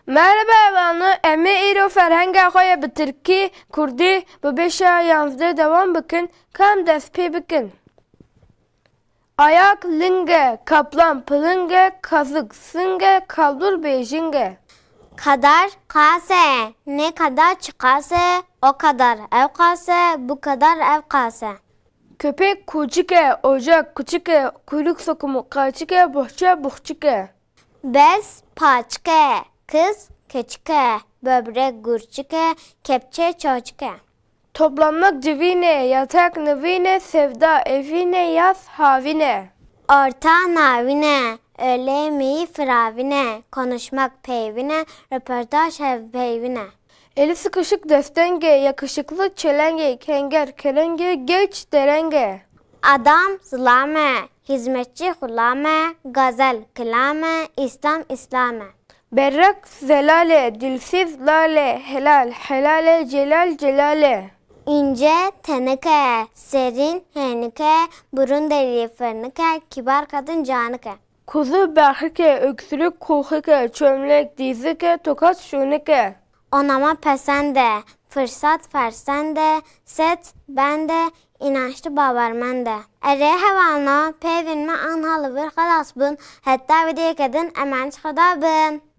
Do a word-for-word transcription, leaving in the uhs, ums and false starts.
Merhaba hevalno, em ê îro ferhenga xwe yê bi tirkî, kurdî, bi beşa yanzdeh dewam bikin, ka em dest pê bikin. Ayak ling e, kaplan piling e, kazık sing e, kalbur bêjing e. Kadar qas e, ne kadar çiqas e, o kadar ew qas e, bu kadar ew qas e. Köpek kuçik e, ocak küçük e, kuyruk sokumu kaçık e, bohça buhçık e. Bez paçik e, kız keçik e, böbrek gurçik e, kepçe çoçik e. Toplanmak civîn e, yatak nivîn e, sevda evîn e, yaz havîn e. Orta navîn e, öğle yemeği firavîn e, konuşmak peyvîn e, röportaj hevpeyvîn e. Eli sıkışık destenge, yakışıklı çelenge, kenger kelenge, genç derenge. Adam zilam e, hizmetçi xulam e, gazel kilam e, İslam İslam e. Berrak zelal e, dilsiz lal e, helal helal e, celal celal e. İnce tenik e, serin henik e, burun deliği fırnık e, kibar kadın canık e. Kuzu berhik e, öksürük kuhik e, çömlek dizik e, tokat şunik e. Onama pesend e, fırsat fersend e, set bend e, inançlı bawermend e. Erê hevalno, peyvên me anha li vir xelas bûn. Heta vîdyoyeke din, emanetî Xweda bin.